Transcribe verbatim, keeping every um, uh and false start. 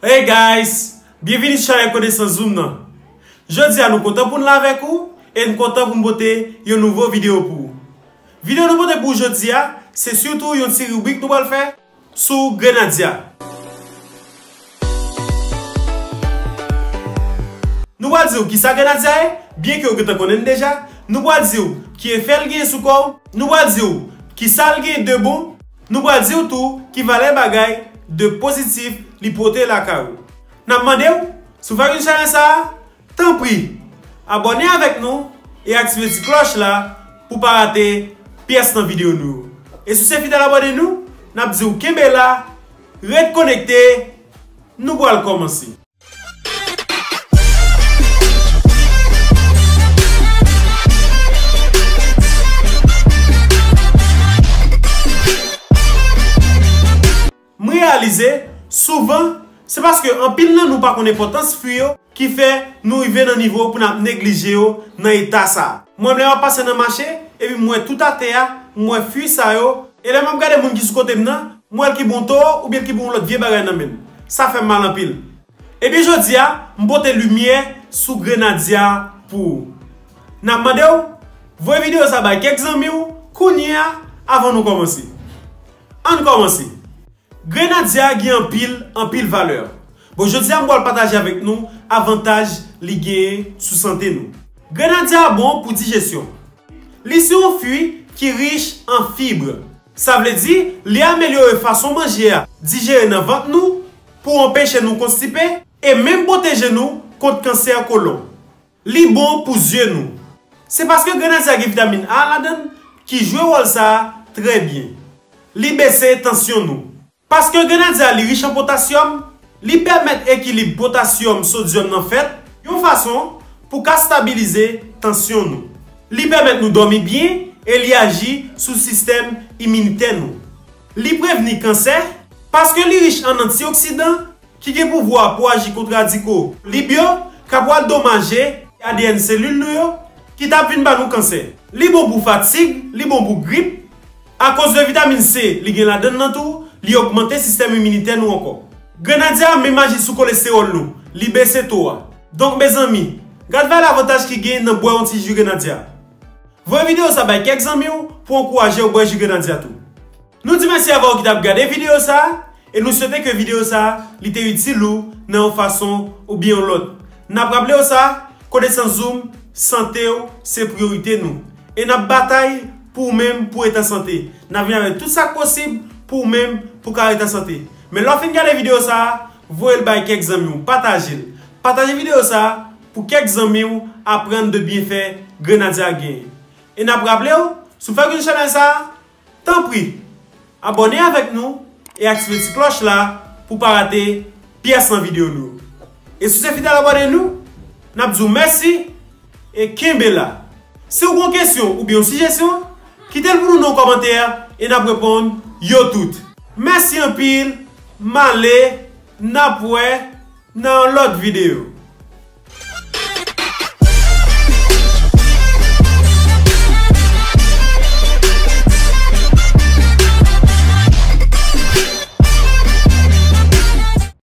Hey guys, byenvini sou chanèl Konesans Zoom nan. Jodi a nou kontan pou n la avèk ou e n kontan pou n pote yon nouvo videyo pou ou. Videyo nou pote pou ou jodi a, se sitou yon ti ribrik nou pral fè sou grenadya. Nou pral di w kisa grenadya ye, byen ke w gentan konnen l deja. Nou pral di w ki efè l genyen sou kò w. Nou pral di w kisa l genyen de bon. Nou pral di w tou ki valè bagay de pozitif li pote lakay ou. N ap mande w, si w fèk vin chanèl sa a, tanpri, abòne avèk nou e aktive ti klòch la pou w pa rate pyès nan videyo nou yo. E si w se fidèl abòne nou, n ap di w kenbe la, ret konekte, nou pral kòmanse. M reyalize, souvan, se paske anpil nan nou pa konn enpòtans fwi yo ki fè nou rive nan nivo pou n ap neglije yo nan eta sa a. Mwen menm lè m ap pase nan mache, epi m wè tout atè a, m wè fwi sa yo, e lè m ap gade moun ki sou kote m nan, m wè l kenbe yon towo oubyen l kenbe yon lòt vye bagay nan men l. Sa fè m mal anpil. Ebyen jodi a, m pote limyè sou grenadya pou ou. N ap mande w, voye videyo sa bay kèk zanmi w kounye a avan nou kòmanse. Ann kòmanse. Grenadya gen anpil, anpil valè. Bon, jodi a m pral pataje avèk nou avantaj li genyen sou sante nou. Grenadya bon pou dijesyon. Li se yon fwi ki rich an fib. Sa vle di, li amelyore fason manje a dijere nan vant nou pou anpeche nou konstipe e menm pwoteje nou kont kansè kolon. Li bon pou zye nou. Se paske grenadya gen vitamin A ladan l ki jwe wòl sa a trè byen. Li bese tansyon nou. Paske grenadya li rich an potasyòm, li pèmèt ekilib potasyòm sodyòm nan fèt yon fason pou ka stabilize tansyon nou. Li pèmèt nou dòmi byen e li aji sou sistèm iminitè nou. Li prevni kansè paske li rich an antioksidan ki gen pouvwa pou aji kont radiko lib yo k ap pral domaje A D N selil nou yo ki t ap vin ba nou kansè. Li bon pou fatig, li bon pou grip. Akoz de vitamin C li gen ladan l nan tou, li ogmante sistèm iminitè nou ankò. Grenadya menm aji sou kolestewòl nou, li bese to a. Donk mezanmi, gad valè avantaj ki gen nan bwè yon ti ji grenadya. Voye videyo sa bay kèk zanmi w pou ankouraje yo bwè ji grenadya tou. Nou di mèsi avè w ki t ap gade videyo sa a, e nou swete ke videyo sa a li te itil ou nan yon fason oubyen yon lòt. N ap raple w sa, Konesans Zoom, sante w se priyorite nou. E n ap batay pou ou menm pou w ret an sante. N ap vin avèk tout sa k posib pou ou menm pou w ka ret an sante. Men lè w fin gade videyo sa a, voye l bay kèk zanmi w, pataje l. Pataje videyo sa a pou kèk zanmi w aprann de byenfè grenadya genyen. E n ap raple w, si w fèk vin chanèl sa a, tanpri, abòne avèk nou e aktive ti klòch la pou w pa rate pyès nan videyo nou yo. E si w se fidèl abòne nou, n ap di w mèsi e kenbe la. Si w gen yon kesyon oubyen yon sijesyon, kite l pou nou nan yon kòmantè e n ap reponn yo tout. Mèsi anpil, m ale, n ap wè nan yon lòt videyo.